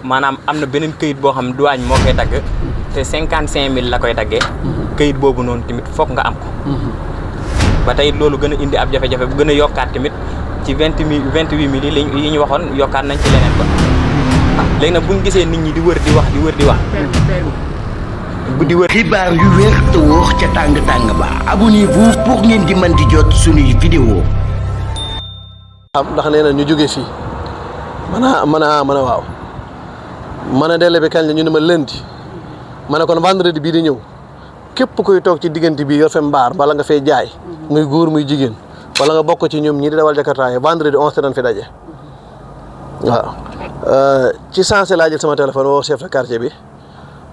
maanaam am na beneen këyit boo xam douane moo koy dagg te 55000 la koy daggee këyit boobu noonu tamit foog nga am ko ba tey loolu gën a indi ab jafe-jafe bu gën a yokkaat tamit ci 28000 yi ñu waxoon yokkaat nañ ci leneen ba léegi nag bu ñu gisee nit ñi di wër di wax di wër xibaar yu wér te wóor ca tàng ba abonnez-vous pour ngeen di mën di jot suñuy vidéo ndax nee na ñu jógee fii mën a waaw mën a délai bi kañ la ñu ne ma lundi ma ne kon vendredi bii di ñëw képp koy toog ci diggante bi yor fe mbaar bala nga fay jaay muy góor muy jigéen wala nga bokk ci ñoom ñii di dawal jakarta yi vendredi 11 dañ fi daje waaw ci sensé laa jël sama téléphone woo chef de quartier bi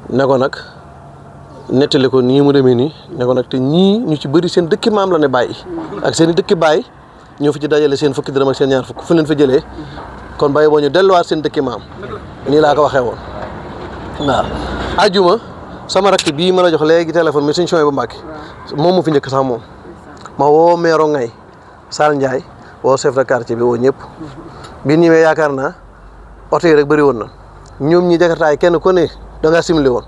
ne ko nag nettali ko nii mu demee nii ne ko nag te ñii ñu ci bëri seen dëkki maam la ne bàyyi ak seen i dëkki baay ñoo fi ci dajale seen fukki dërëm ak seen ñaar fukk fu leen fa jëlee kon bàyyi boo ñu delluwaat seen dëkki maam nii laa ko waxee woon waaw ajuma sama rakk bii ma la jox léegi téléphone mi suñ chooy bu Mbàkke moom mu fi njëkk sax moom ma woo meero Ngay Sall Ndiaye woo chef de quartier bi woo ñëpp bi ñëwee yaakaar naa oto yi rek bëri woon na ñoom ñi jakartaay kenn ku ne da ngaa simili woon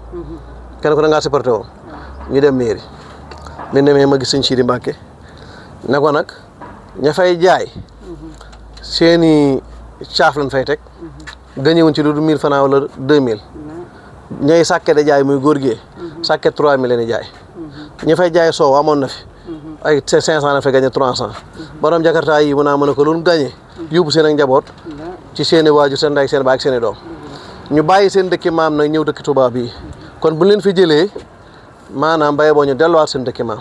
kenn ku da ngaa supporté woon ñu dem mairie bi demee ma gis sëñ Sidi Mbàkke ne ko nag ña fay jaay seeni caaf lañ fay teg gañewuñ ci lu dul 1000 francs wala 2000 ñay sàkket da jaay muy góor gee sàkket 3000 leen di jaay ña fay jaay soow amoon na fi ay 500 lañ fay gañe 300 borom jakarta yi mën a ko loolu gañe yóbbu seen ak njaboot ci seeni waajur seen ndey ak seen baay ak seeni doom ñu bàyyi seen dëkki maam nag ñëw dëkki Touba bii kon bu leen fi jëlee maanaam baye boo ñu delluwaat seen dëkki maam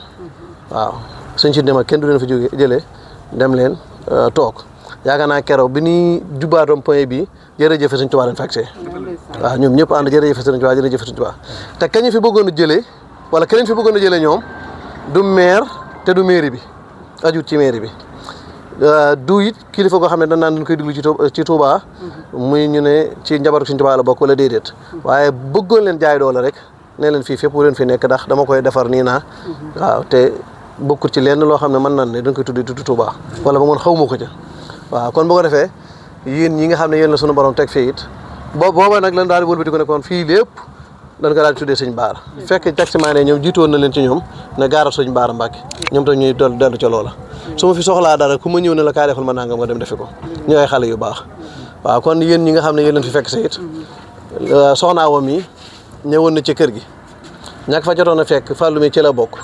waaw suñ si dem ak kenn du leen fi jóge jëlee dem leen toog yaakaar naa keroog bi ñuy jubbaatoon point bi jërëjëf Sëñ Tuubaa leen fekkee waaw ñoom ñëpp ànd jërëjëf Sëñ Tuubaa jërëjëf Sëñ Tuubaa te kañ fi bëggoon a jëlee wala keneen fi bëggoon a jëlee ñoom du maire te du mairie bi ajut ci mairie bi du it kilifa goo xam ne dañ naan dañ koy déglu ci Touba muy ñu ne ci njabootu Sëñ Tuubaa la bokk wala déedéet waaye bëggoon leen jaay doole rek ne leen fii fépp leen fi nekk ndax dama koy defar nii naa waaw te bokkul ci lenn loo xam ne mën naan ne dañ koy tudd Touba wala ba man xaw ma ko ca waaw kon bu ko defee yéen ñi nga xam ne yéen la sunu borom teg fii it booba nag lan daal di wëlbati ko ne kon fii lépp dañ ko daal di tuddee Sëñ Baara fekk taximaan ne ñoom jiitoon na leen ci ñoom ne gaara Sëñ Baara Mbàkke ñoom tam ñuy dellu ca loola su ma fi soxlaa dara ku ma ñëw ne la kaay defal ma nangam nga dem defi ko ñu ay xale yu baax waaw kon yéen ñi nga xam ne yéen leen fi fekk sa it soxnaa wam yi ñëwoon na ci kër gi ñàkk fa jotoon a fekk fàllu mi ci la bokk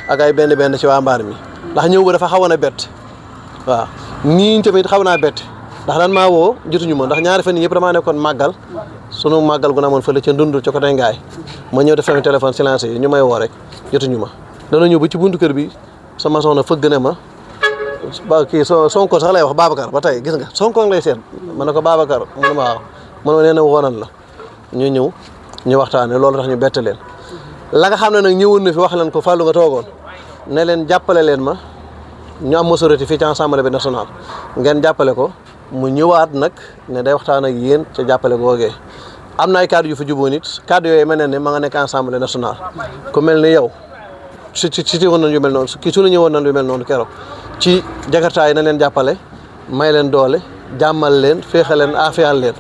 ak ay benn ci waa mbaar mi ndax ñëw ba dafa xawoon a bett waaw nii tamit xaw naa bett ndax daan maa woo jotuñu ma ndax ñaari fan yii yëpp damaa nekkoon màggal sunu màggal gu na amoon fële ca ndund ca côté Ngaay ma ñëw def sama téléphone silencieux yi ñu may woo rek jotuñu ma dana ñëw ba ci buntu kër bi sama soxna fëgg ne ma ba kii Sonko sax lay wax Babacar ba tey gis nga Sonko lay seet ma ne ko Babacar mu ne ma waaw man ma nee na woonan la ñu ñëw ñu waxtaane loolu tax ñu bett leen la nga xam ne nag ñëwoon na fi wax leen ko fàllu nga toogoon ne leen jàppale leen ma ñu am majorité fii ci assemblée bi nationale ngeen jàppale ko mu ñëwaat nag ne day waxtaan ak yéen ca jàppale googee am na ay cadre yu fa juboon it cadre yooyu mel ne ma nga nekk assemblée nationale ku mel ni yow ci woon nañ yu mel noonu kii su la ñëwoon nañ yu mel noonu keroog ci jakarta yi na leen jàppale may leen doole jàmmal leen féexal leen afiyal leen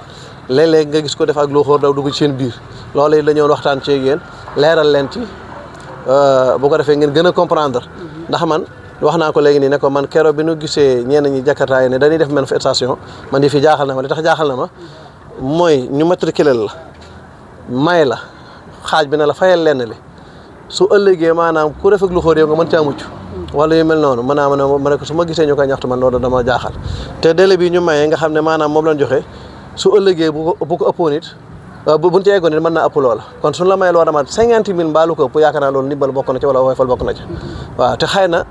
léeg-léeg nga gis ko def ak lu xóor daw dugg ci seen biir loolu it la ñëwoon waxtaan ci yéen leeral leen ci bu ko defee ngeen gën a comprendre ndax man wax naa ko léegi nii ne ko man keroog bi nu gisee ñenn ñi jakarta yi ne dañuy def manifestation man di fi jaaxal na ma li tax jaaxal na ma mooy ñu matriculé la may la xaaj bi ne la fayal lenn li su ëllëgee maanaam ku def ak lu xóor yow nga mën caa mucc wala yu mel noonu ma ne ko su ma gisee ñu koy ñaxtu man loolu dama jaaxal te délai bi ñu mayee nga xam ne maanaam moom lañ joxe su ëllëgee bu ko ëppoon it buñ ci eggoon it mën naa ëpp loola kon suñu la may loo dama 50 000 mbaa lu ko ëpp yaakaar naa loolu ndimbal bokk na ci wala woyfal bokk na ci waaw te xëy na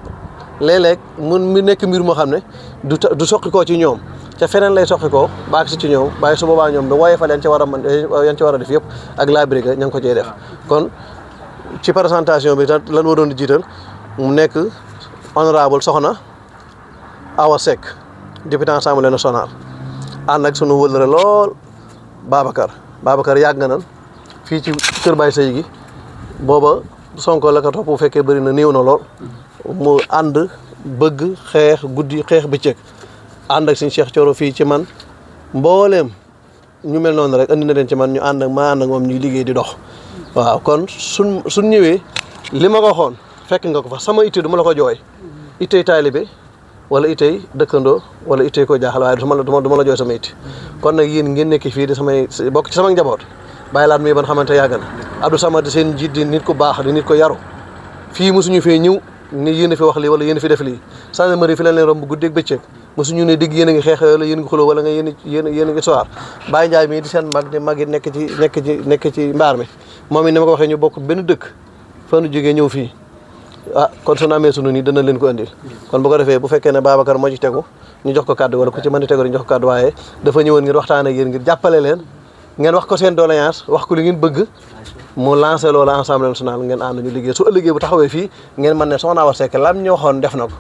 léeg-léeg mu nekk mbir moo xam ne du soqi koo ci ñoom ca feneen lay soqi koo baag si ci ñoom waaye su boobaa ñoom du woyefal yan ci war a def yëpp ak labri ga ña ngi ko cey def kon ci présentation bi lan waroon di jiital mu nekk honorable soxna Awa Seck député assemblée nationale ànd ak sunu wëllëre lool Babacar yàgg nga nan fii ci kër Baye Seye gi booba Sonko la ko topp bu fekkee bëri na néew na lool mu ànd bëgg xeex guddi xeex bëccëg ànd ak suñu Cheikh Thioro fii ci man mbooleem ñu mel noonu rek andi na leen ci man ñu ànd ak moom ñuy liggéey di dox waaw kon suñ ñëwee li ma ko waxoon fekk nga ko fa sama itte du ma la ko jooy ittey taalibe wala ittey dëkkandoo wala ittey ko jaaxal waaye du ma la jooy sama itte kon nag yéen ngeen nekk fii di bokk ci sama njaboot bàyyi laat mi ban xamante yàgg na Abdou Samad seen njiit di nit ko baax di nit ko yaru fii mosuñu fee ñëw ni yéen a fi wax lii wala yéen a fi def lii gendarmerie fi leen leen romb guddeeg bëccëg mosuñu ne digg yéen a ngi xeex wala yéen a ngi xuloo wala nga yéen a ngi soir Baye Ndiaye mii di seen mag di mag yi nekk ci mbaar mi moom it ni ma ko waxee ñu bokk benn dëkk fa nu jógee ñëw fii kon suñu amee sunu nii dana leen ko andil kon bu ko defee bu fekkee ne Babacar moo ci tegu ñu jox ko kàddu wala ku ci mën di tegu ñu jox ko kàddu waaye dafa ñëwoon ngir waxtaan ak yéen ngir jàppale leen ngeen wax ko seen doléance wax ko li ngeen bëgg mu lancé loolu Assemblée nationale ngeen ànd ñu liggéey su ëllëgee bu taxawee fii ngeen mën ne Soxna Awa Seck lam ñu waxoon def na ko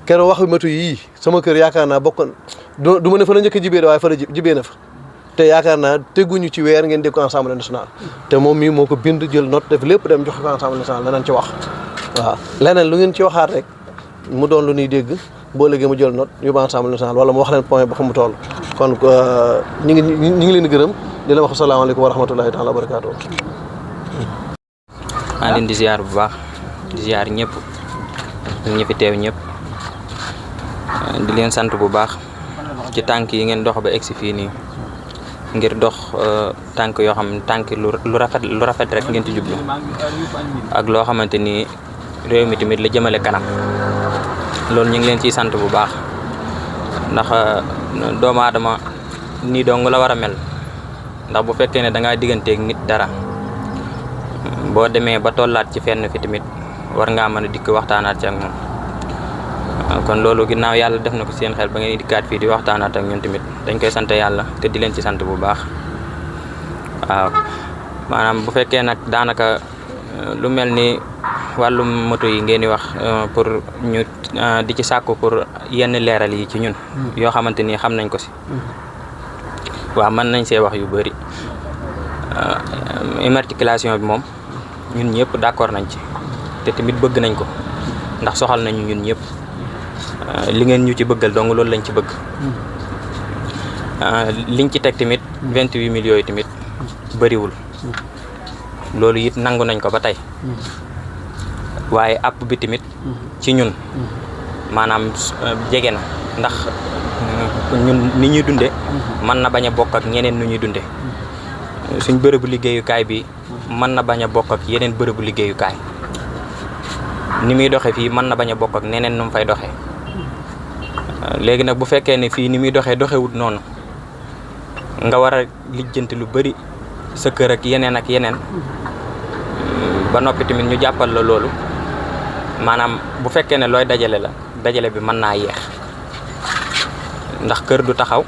keroog waxu matu yii sama kër yaakaar naa bokk du ma ne fa la njëkk a jibee waaye fa la jibee na fa te yaakaar naa teguñu ci weer ngeen dégg ko Assemblée nationale te moom mii moo ko bind jël note def lépp dem jox ko Assemblée nationale leneen ci wax waaw leneen lu ngeen ci waxaat rek mu doon lu ñuy dégg boo léegi mu jël note yóbbu Assemblée nationale wala mu wax leen point ba fa mu toll kon ñu ngi leen di gërëm di la wax asalaamaaleykum wa rahmatulahi taala wa barakaatu. maa leen di ziar bu baax di ziar ñëpp ñi fi teew ñëpp di leen sant bu baax ci tànk yi ngeen dox ba egsi fii nii ngir dox tànk yoo xam tànk lu rafet rek ngeen ci jublu ak loo xamante ni réew mi tamit la jëmale kanam loolu ñu ngi leen ciy sant bu baax ndax doomu aadama nii dong la war a mel ndax bu fekkee ne da ngaa digganteeg nit dara boo demee ba tollaat ci fenn fi tamit war ngaa mën a dikk waxtaanaat ci ak moom kon loolu ginnaaw yàlla def na ko seen xel ba ngeen dikkaat fii di waxtaanaat ak ñun tamit dañ koy sant yàlla te di leen ci sant bu baax waaw maanaam bu fekkee nag daanaka lu mel ni wàllum moto yi ngeen di wax pour ñu di ci sàkku pour yenn leeral yi ci ñun yoo xamante ni xam nañ ko si waaw mën nañ see wax yu bëri immatriculation bi moom ñun ñëpp d'accord nañ ci te tamit bëgg nañ ko ndax soxal nañu ñun ñëpp li ngeen ñu ci bëggal dong loolu lañ ci bëgg liñ ci teg tamit 28 millions yooyu tamit bëriwul loolu it nangu nañ ko ba tey waaye app bi tamit ci ñun maanaam jege na ndax ñun ni ñuy dunde mën na bañ a bokk ak ñeneen nu ñuy dunde suñ bërëbu liggéeyukaay bi mën na bañ a bokk ak yeneen bërëbu liggéeyukaay ni muy doxe fii mën na bañ a bokk ak neneen nu mu fay doxee léegi nag bu fekkee ne fii ni muy doxewut noonu nga war a lijjanti lu bëri sa kër ak yeneen ba noppi tamit ñu jàppal la loolu maanaam bu fekkee ne looy dajale bi mën naa yeex ndax kër du taxaw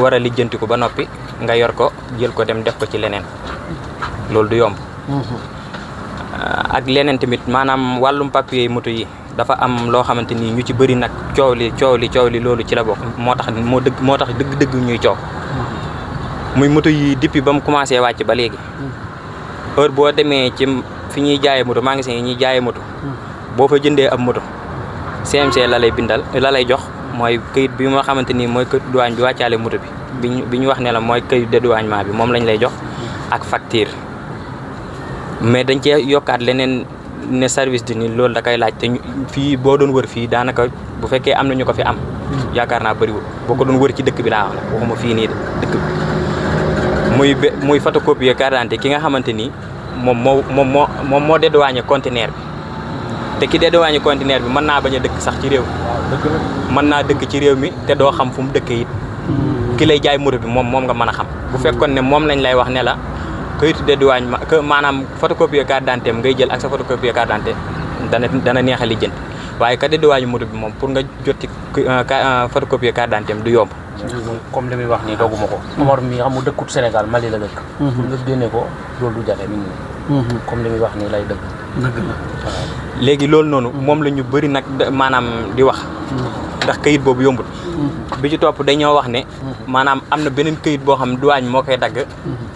war a lijjanti ko ba noppi nga yor ko jël ko dem def ko ci leneen loolu du yomb ak leneen tamit maanaam wàllum papier yi moto yi dafa am loo xamante ni ñu ci bëri nag coow li loolu ci la bokk moo tax dëgg ñuy coow muy moto yi depuis ba mu commencé wàcc ba léegi heure boo demee ci fi ñuy jaayee moto magasin yi ñuy jaayee moto boo fa jëndee ab moto CMC la lay jox mooy këyit bi nga xamante ni mooy këyit douane bi wàccaale moto bi ñu wax ne la mooy këyit dédouanement bi moom lañ lay jox ak facture mais dañ cee yokkaat leneen ne service di ni loolu da koy laaj te fii boo doon wër fii daanaka bu fekkee am na ñu ko fi am yaakaar naa bëriwul boo ko doon wër ci dëkk bi laa wax nag waxuma fii nii de dëkk bi muy photocopie carte d'identité ki nga xamante ni moom moo dédouané conteneur bi te ki dédouané conteneur bi mën naa bañ a dëkk sax ci réew mën naa dëkk ci réew mi te doo xam fu mu dëkkee it ki lay jaay moto bi moom nga mën a xam bu fekkoon ne moom lañ lay wax ne la këyitu dédouanement que maanaam photocopie carte d'identité ngay jël ak sa photocopie carte d'identité dana neex a lijjanti waaye ka dédouané moto bi moom pour nga jot ci photocopie carte d'identité du yomb. comme li muy wax nii dogguma ko. Omar mi xam mu dëkkut Sénégal Mali la dëkk. nga génne ko loolu du jafe nit ñi. comme li muy wax nii lay dëgg. dëgg la léegi loolu noonu moom la ñu bëri nag maanaam di wax. ndax këyit boobu yombut. bi ci topp dañoo wax ne. maanaam am na beneen këyit boo xam douane moo koy dagg.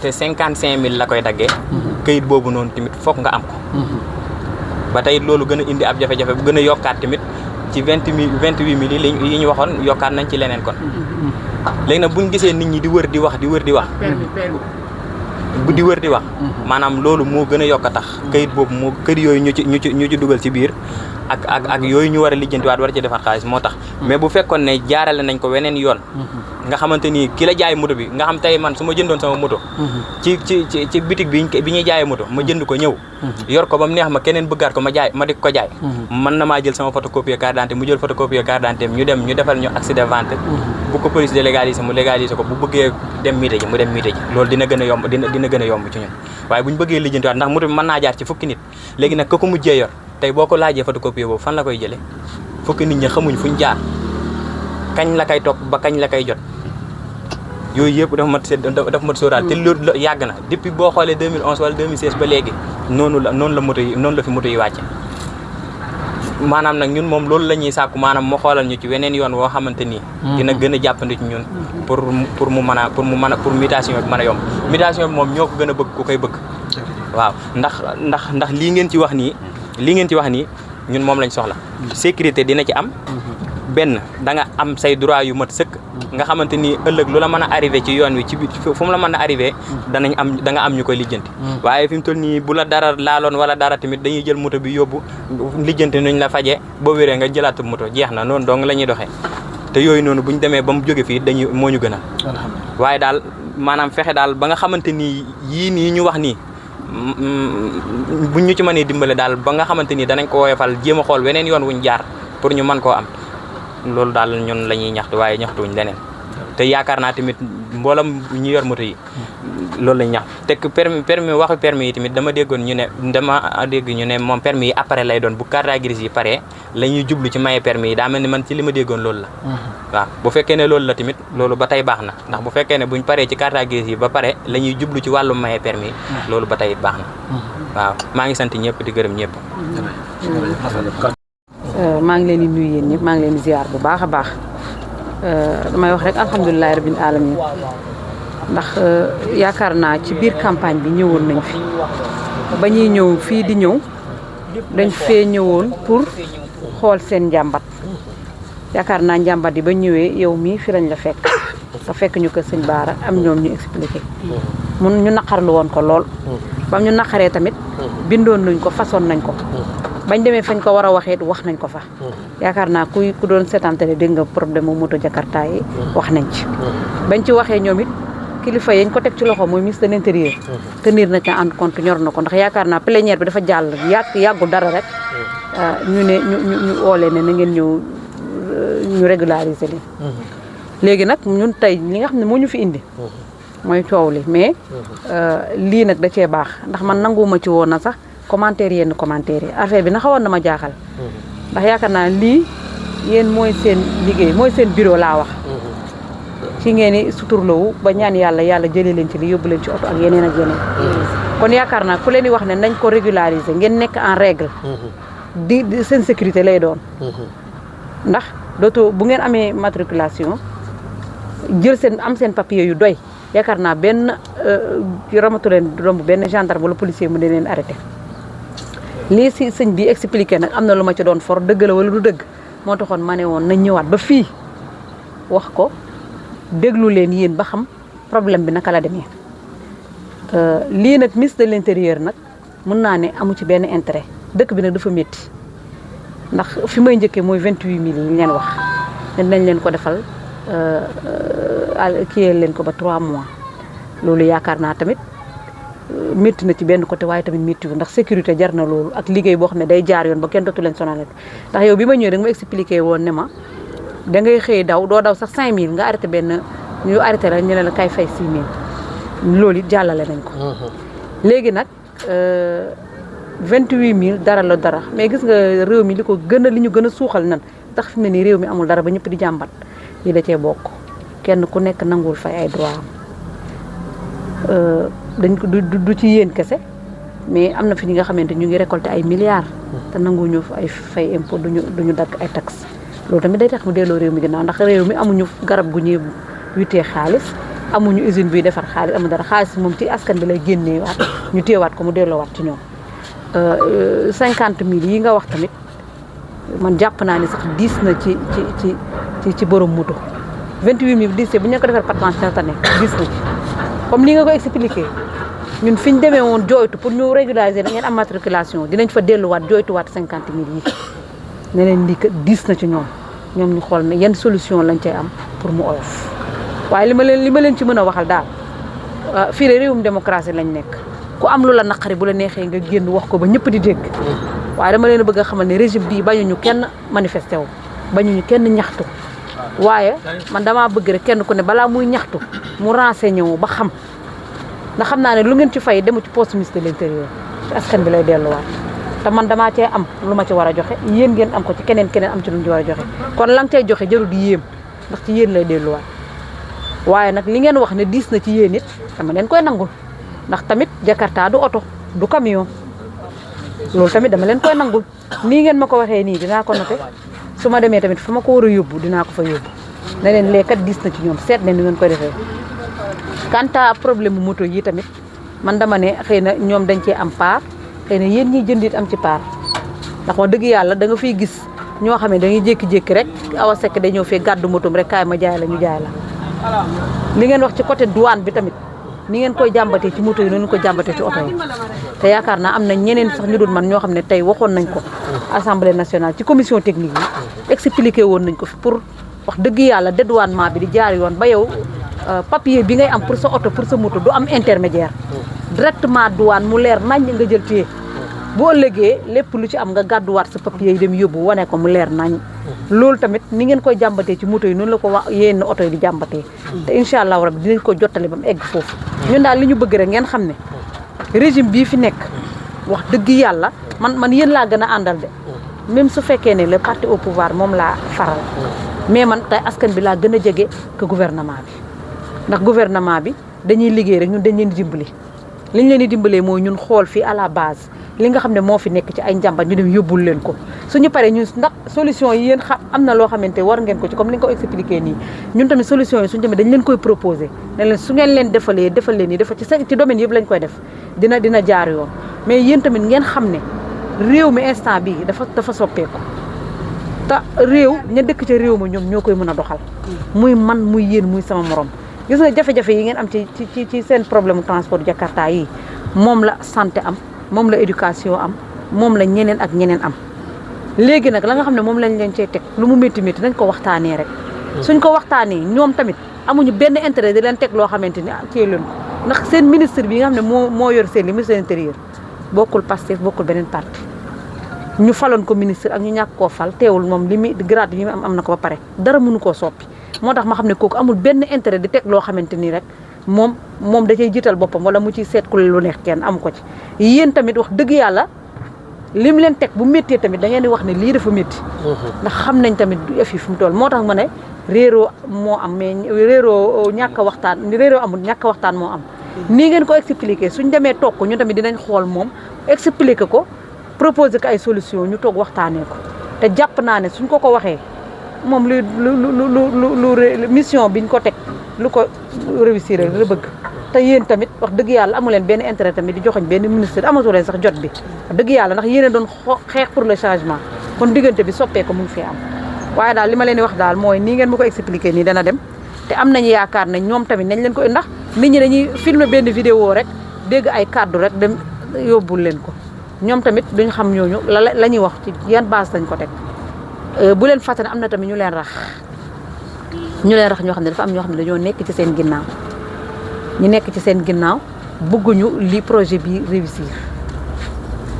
te 55000 la koy daggee. këyit boobu noonu tamit foog nga am ko. ba tey loolu gën a indi ab jafe-jafe bu gën a yokkaat tamit ci 28 000 yi ñu waxoon yokkaat nañ ci leneen kon léegi nag buñ gisee nit ñi di wër di wax maanaam loolu moo gën a yokk a tax kayit boobu moo kër yooyu ñu ci dugal ci biir ak yooyu ñu war a lijjantiwaat war ci defaat xaalis moo tax mais bu fekkoon ne jaarale nañ ko weneen yoon nga xamante ni ki la jaay moto bi nga xam tey man su ma jëndoon sama moto ci bitig bi ñuy jaayee moto ma jënd ko ñëw yor ko ba mu neex ma keneen bëggaat ko ma di ko jaay mën na maa jël sama photocopie carte d'identité mu jël photocopie carte d'identité ñu defal ñu accès de vente bu ko police de légaliser mu légaliser ko bu bëggee dem miite ji mu dem miite ji loolu dina gën a yomb dina gën a yomb ci ñun waaye bu ñu bëggee lijjantiwaat ndax moto bi mën naa jaar ci fukki nit léegi nag ko mujjee yor tey boo ko laajee photocopie boobu fan la koy jëlee fukki nit ñi xamuñ fuñ jaar kañ la koy topp ba kañ la koy jot yooyu yëpp dafa mat sóoraal te loolu yàgg na depuis boo xoolee 2011 wala 2016 ba léegi noonu la fi moto yi wàcce maanaam nag ñun moom loolu la ñuy sàkku maanaam mu xoolal ñu ci weneen yoon woo xamante nii dina gën a jàppandi ci ñun pour mutation bi mën a yomb mutation bi moom ñoo ko gën a bëgg ku koy bëgg waaw ndax lii ngeen ci wax nii ñun moom lañ soxla sécurité dina ci am benn da nga am say droit yu mat sëkk nga xamante ni ëllëg lu la mën a arrivé ci yoon wi ci fu mu la mën a arrivé da nga am ñu koy lijjanti waaye fi mu toll nii bu la dara laaloon wala dara tamit dañuy jël moto bi yóbbu lijjanti nuñ la faje boo wéree nga jëlaat moto jeex na noonu dong la ñuy doxee te yooyu noonu buñ demee ba mu jóge fii moo ñu gënal waaye daal maanaam fexe daal ba nga xamante ni yii nii ñu wax nii buñ ñu ci mënee dimbale daal ba nga xamante ni danañ ko woyofal jéem a xool weneen yoon wuñ jaar pour ñu mën koo am loolu daal ñun la ñuy ñaxtu waaye ñaxtuwuñ leneen te yaakaar naa tamit mboolam ñu yor moto yi loolu lañ ñax te waxu permis yi tamit dama dégg ñu ne moom permis yi après lay doon bu carte grise yi pare la ñuy jublu ci maye permis yi daa mel ni man ci li ma déggoon loolu la waaw bu fekkee ne loolu la tamit loolu ba tey baax na ndax bu fekkee ne buñ paree ci carte grise yi ba pare la ñuy jublu ci wàllum maye permis loolu ba tey baax na waaw maa ngi sant ñëpp di gërëm ñëpp maa ngi leen di nuyu yéen ñëpp maa ngi leen di ziar bu baax a baax damay wax rek alhamdulilah rabbil alamin ndax yaakaar naa ci biir campagne bi ñëwoon nañ fi ba ñuy ñëw fii di ñëw dañ fee ñëwoon pour xool seen njàmbat yaakaar naa njàmbat yi ba ñëwee yow mii fi lañ la fekk nga fekk ñu ko sëñ Baara am ñoom ñu expliqué mun ñu naqarlu woon ko lool bam ñu naqaree tamit bindoon nañ ko façon nañ ko bañ demee fañ ko war a waxee wax nañ ko fa yaakaar naa ku doon seetantale dégg nga problème mu moto Jakarta yi wax nañ ci bañ ci waxee ñoom it kilifa yañ ko teg ci loxo mooy ministre de l'intérieur tenir na ca en compte ñor na ko ndax yaakaar naa plénière bi dafa jàll yàggul dara rek ñu ne ñu oolee ne na ngeen ñëw ñu régulariser leen léegi nag ñun tey li nga xam ne moo ñu fi indi mooy coow li mais lii nag da cee baax ndax man nanguwuma ci woon na sax yenn commentaire yi affaire bi na xawoon na ma jaaxal ndax yaakaar naa lii yéen mooy seen liggéey mooy seen bureau laa wax ci ngeen ni suturlawu ba ñaan yàlla jëlee leen ci li yóbbu leen ci oto ak yeneen ak yeneen kon yaakaar naa ku leen di wax ne nañ ko régulariser ngeen nekk en règle di seen sécurité lay doon ndax dootoo bu ngeen amee matriculation jël am seen papier yu doy yaakaar naa benn ramatu leen romb benn gendarme wala policier mu ne leen arrêté lii si sëñ bi expliqué nag am na lu ma ci doon for dëgg la wala du dëgg moo taxoon ma ne woon nañ ñëwaat ba fii wax ko déglu leen yéen ba xam problème bi naka la demee lii nag ministre de l'intérieur nag mun naa ne amu ci benn intérêt dëkk bi nag dafa métti ndax fi may njëkkee mooy 28000 yi ñu leen wax ne nañ leen ko defal kiyee leen ko ba 3 mois loolu yaakaar naa tamit métti na ci benn côté waaye tamit métti wu ndax sécurité jar na loolu ak liggéey boo xam ne day jaar yoon ba kenn dootu leen sonal ndax yow bi ma ñëwee da nga ma expliqué woon ne ma da ngay xëy doo daw sax 5000 nga arrêté ñu arrêté la ñu ne la kay fay 6000 loolu it jàllale nañ ko. léegi nag 28000 dara la dara mais gis nga réew mi li ñu gën a suuxal nan tax fi mu ne nii réew mi amul dara ba ñëpp di jàmbat lii da cee bokk kenn ku nekk nanguwul fay ay droit am dañ ko du ci yéen kese mais am na fi ñi nga xamante ñu ngi récolter ay milliards te nanguwuñu ay fay impôt duñu dagg ay taxes loolu tamit day tax mu delloo réew mi ginnaaw ndax réew mi amuñu garab gu ñuy wutee xaalis amuñu usine buy defar xaalis amu dara xaalis moom ci askan bi lay génnee waat ñu téewaat ko mu delloowaat ci ñoom 50000 yi nga wax tamit man jàpp naa ni sax diis na ci borom moto 28000 bu diisee bu ñu ko defee patente dina ta nekk diis na ci comme li nga ko expliqué ñun fi ñu demee woon jooytu pour ñu régulariser da ngeen am matriculation dinañ fa delluwaat jooytuwaat 50000 yi ne leen lii kat diis na ci ñoom ñu xool ne yan solution lañ cay am pour mu oyof waaye li ma leen ci mën a waxal daal fii de réewum démocratie lañ nekk ku am lu la naqari bu la neexee nga génn wax ko ba ñëpp di dégg waaye dama leen bëgg a xamal ne régime bii bañuñu kenn manifesté wu bañuñu kenn ñaxtu waaye man damaa bëgg rek kenn ku ne balaa muy ñaxtu mu renseigné wu ba xam ndax xam naa ne lu ngeen ci fay demu ci poste ministre de l'intérieur te askan bi lay delluwaat te man damaa cee am lu ma ci war a joxe yéen ngeen am ko ci keneen am ci lu ñu ci war a joxe kon la nga cay joxe jarul di yéem ndax ci yéen lay delluwaat waaye nag li ngeen wax ne diis na ci yéen it dama leen koy nangul ndax tamit Jakarta du oto du camion loolu tamit dama leen koy nangul nii ngeen ma ko waxee nii dinaa ko noté su ma demee tamit fa ma ko war a yóbbu dinaa ko fa yóbbu ne leen léekat diis na ci ñoom seet ne ni ngeen koy defee quant à problème bu moto yi tamit man dama ne xëy na ñoom dañ cee am part xëy na yéen ñiy jëndit am ci part ndax wax dëgg yàlla da nga fiy gis ñoo xam ne dañuy jékki-jékki rek Awa Seck day ñëw fee gàddu motom rek kaay ma jaay la ñu jaay la li ngeen wax ci côté douane bi tamit ni ngeen koy jàmbatee ci moto yi noonu ko jàmbatee ci oto yi te yaakaar naa am na ñeneen sax ñu doon man ñoo xam ne tey waxoon nañ ko assemblée nationale ci commission technique yi expliqué woon nañ ko fi pour wax dëgg yàlla dédouanement bi di jaar yoon ba yow papier bi ngay am pour sa oto pour sa moto du am intermédiaire directement douane mu leer nañ nga jël téye boo ëllëgee lépp lu ci am nga gàdduwaat sa papier yi dem yóbbu wane ko mu leer nañ loolu tamit ni ngeen koy jàmbatee ci moto yi noonu la ko wax yéen oto yi di jàmbatee te incha allahu rabbi dinañ ko jottale ba mu egg foofu ñun daal li ñu bëgg rek ngeen xam ne régime bii fi nekk wax dëgg yàlla man yéen laa gën a àndal de même su fekkee ne le parti au pouvoir moom laa faral mais man tey askan bi laa gën a jege que gouvernement bi ndax gouvernement bi dañuy liggéey rek ñun dañ leen di dimbali li ñu leen di dimbalee mooy ñun xool fii à la base li nga xam ne moo fi nekk ci ay njàmbat ñu dem yóbbul leen ko suñu paree ñun ndax solution yi yéen xam am na loo xamante war ngeen ko ci comme ni nga ko expliqué nii ñun tamit solution yi suñu tamit dañ leen koy proposé ne leen su ngeen leen defal leen nii dafa ci domaine yëpp lañ koy def dina jaar yoon mais yéen tamit ngeen xam ne réew mi instant bii dafa soppeeku te réew ña dëkk ca réew ma ñoom ñoo koy mën a doxal muy man muy yéen muy sama morom gis nga jafe-jafe yi ngeen am ci seen problème transport Jakarta yi moom la santé am moom la éducation am moom la ñeneen ak ñeneen am léegi nag la nga xam ne moom lañ leen cey teg lu mu métti métti nañ ko waxtaanee rek suñ ko waxtaanee ñoom tamit amuñu benn intérêt di leen teg loo xamante ni cee leen ko ndax seen ministre bi nga xam ne moo yor seen li ministre de l'intérieur bokkul Pastef bokkul beneen parti ñu faloon ko ministre ak ñu ñàkk koo fal teewul moom li muy grade yi am na ko ba pare dara mënu koo soppi moo tax ma xam ne kooku amul benn intérêt di teg loo xamante ni rek moom da cay jiital boppam wala mu ciy seet ku lu neex kenn amu ko ci yéen tamit wax dëgg yàlla lim leen teg bu méttee tamit da ngeen di wax ne lii dafa métti ndax xam nañ tamit du ëff yi fu mu toll moo tax ma ne réeroo moo am mais réeroo ñàkk a waxtaan réeroo amul ñàkk a waxtaan moo am nii ngeen ko expliqué suñ demee toog ko ñu tamit dinañ xool moom expliqué ko proposé ko ay solution ñu toog waxtaanee ko te jàpp naa ne suñ ko waxee moom lu mission biñ ko teg lu ko réussir rek la bëgg te yéen tamit wax dëgg yàlla amu leen benn intérêt tamit di joxoñ benn ministre amatu leen sax jot bi wax dëgg yàlla ndax yéen a doon xeex pour le changement kon diggante bi soppee ko mu ngi fi am waaye daal li ma leen di wax daal mooy nii ngeen ma ko expliqué nii dana dem te am nañu yaakaar ne ñoom tamit nañ leen ko ndax nit ñi dañuy filmer benn vidéo rek dégg ay kàddu rek dem yóbbul leen ko ñoom tamit duñ xam ñooñu la ñuy wax ci yan base lañ ko teg bu leen fàtte ne am na tamit ñu leen rax ñoo xam ne dafa am ñoo xam ne dañoo nekk ci seen ginnaaw ñu nekk ci seen ginnaaw bëgguñu li projet bi réussir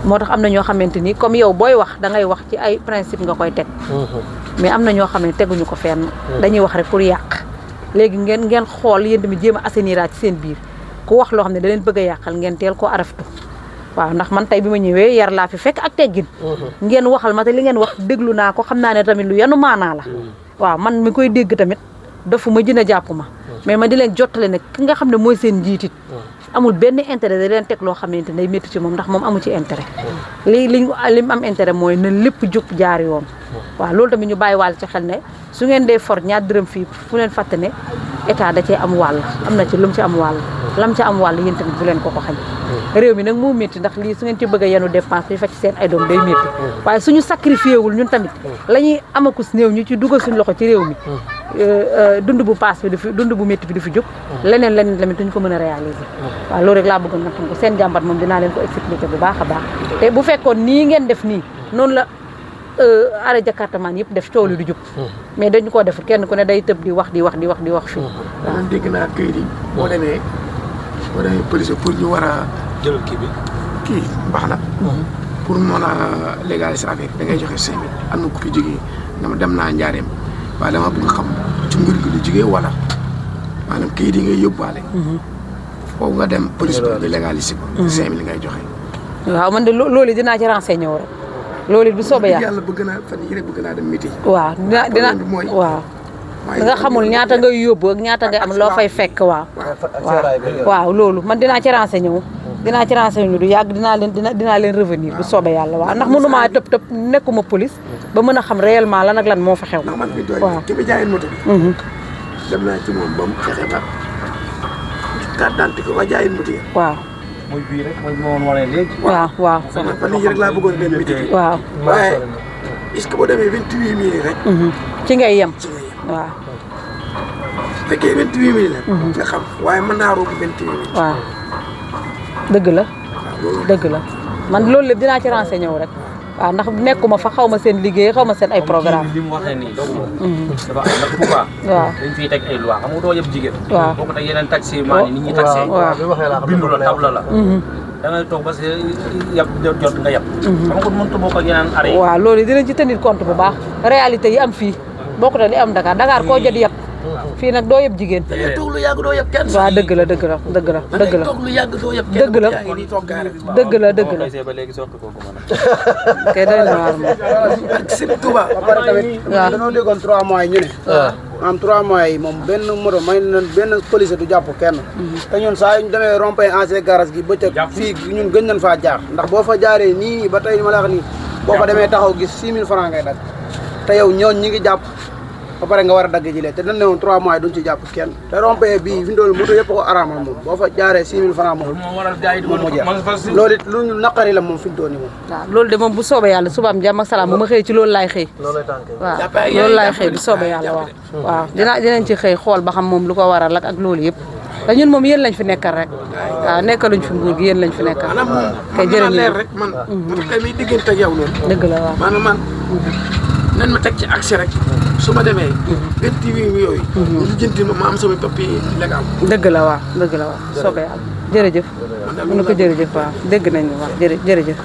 moo tax am na ñoo xamante ni comme yow booy wax da ngay wax ci ay principe nga koy teg mais am na ñoo xam ne teguñu ko fenn dañuy wax rek pour yàq léegi ngeen xool yéen tamit jéem a assainir ci seen biir ku wax loo xam ne da leen bëgg a yàqal ngeen teel koo araftu waaw ndax man tey bi ma ñëwee yar laa fi fekk ak teggin ngeen waxal ma te li ngeen wax déglu naa ko xam naa ne tamit lu yanu maanaa la waaw man mi koy dégg tamit dafu ma jën a jàpp ma mais ma di leen jottale ne ki nga xam ne mooy seen njiitit amul benn intérêt da leen teg loo xamante ne day métti ci moom ndax moom amu ci intérêt li mu am intérêt mooy na lépp jóg jaar yoon waaw loolu tamit ñu bàyyi wàll ci xel ne su ngeen dee for ñaar dërëm fii fu leen fàtte ne état da cee am wàll am na ci lu mu ci am wàll lam ci am wàll yéen tamit bu leen ko xañ réew mi nag moo métti ndax lii su ngeen ci bëgg a yenu dépense bi fa ci seen ay doom day métti waaye suñu sacrifié wul ñun tamit la ñuy amakus néew ñu ci dugal suñu loxo ci réew mi dund bu paas bi du fi dund bu métti bi du fi jóg leneen tamit duñ ko mën a réaliser waaw loolu rek laa bëggoon na ko seen jàmbat moom dinaa leen ko expliquer bu baax a baax te bu fekkoon nii ngeen def nii noonu la arrêt jakartamaan yëpp def coow li du jub mais dañu koo def kenn ku ne day tëb di wax fii waaw dégg naa këyit yi boo demee police pour ñu war a jël kii baax na pour mën a légaliser affaire da ngay joxe 5000 am na ku fi jógee dama dem naa njaareem waaye dama bëgg xam ci nguur gi lu jógee wala maanaam këyit yi ngay yóbbaale foofu nga dem police bi légaliser ko 5000 ngay joxe waaw man de loolu dinaa ci renseigné wu rek loolu it bu soobee yàlla bëgg naa fan yii rek bëgg naa dem miti waaw dina waaw da nga xamul ñaata ngay yóbbu ak ñaata ngay am loo fay fekk waaw loolu man dinaa ci renseigné wu du yàgg dinaa leen revenir bu soobee yàlla waaw ndax mënumaa tëb nekkuma police ba mën a xam réellement lan ak lan moo fa xew ndax man fi doy ki bi jaayin moto bi dem naa ci moom ba mu fexe ba carte d'identité ko ba jaayin moto yi waaw mooy bii rek mooy moo wane léegi waaw fan yii rek laa bëggoon dem miti waaw waaye est-ce que boo demee 28000 rek ci ngay yem waaw fekkee 28000 la nga xam waaye mën naa romb 28000 waaw dëgg la man loolu lépp dinaa ci renseigné wu rek waaw ndax nekkuma fa xaw ma seen liggéey xaw ma seen ay programme li mu waxee nii doogu dafa am ndax pourquoi waaw dañ fiy teg ay loi xam nga doo yëpp jigéen waaw boo ko teg yeneen taxi maa ni nit ñi taxi bindu la tabla la da ngay toog ba si yab jot nga yab xam nga mënut a bokk ak yeneen arrêt waaw loolu dinañ ci tenir compte bu baax réalité yi am fii bokk na li am Dakar koo jot yab fii nag doo yëpp jigéen da ngay toog lu yàgg doo yëpp kenn waaw dëgg la da ngay toog lu yàgg doo yëpp kenn dëgg la yaa ngi nii toog gaare dëgg la ba léegi soog ko mën kay doy na waar moom ak Sëriñ Tuuba ba pare tamit waaw dañoo déggoon 3 mois yi ñu ne am 3 mois yi moom benn moto may na benn police du jàpp kenn te ñun saa yu ñu demee rond-point ancien garage gi bëccëg fii ñun gën nañ faa jaar ndax boo fa jaaree nii ba tey ma la wax nii boo fa demee taxaw gis 6000 francs ngay dagg te yow ñooñ ñi ngi jàpp ba pare nga war a dagg ji lee te dañ ne woon 3 mois yi duñ ci jàpp kenn te rond-point bii fi ndoolu moto yëpp ko araamal moom boo fa jaaree 6000 francs moom mu jeex loolu it lu ñu naqari la moom fi ñu toll nii moom waaw loolu de moom bu soobee yàlla subaam jàmm ak salaam bu ma xëy ci loolu laay xëy waaw loolu laay xëy bu soobee yàlla waaw dinañ ci xëy xool ba xam moom lu ko waral ak loolu yëpp te ñun moom yéen lañ fi nekkal rek waaw nekkaluñ fi nguur gi yéen lañ fi nekkal maanaam moom kay jërëjëf leer rek man tey mi diggante ak yow noonu dëgg la waaw maanaam man nan ma teg ci accès rek su ma demee 28 yooyu ñu lijjanti ma am sama papier légal dëgg la waaw soobee yàlla jërëjëf mu ne ko jërëjëf waaw dégg nañ wax jërëjëf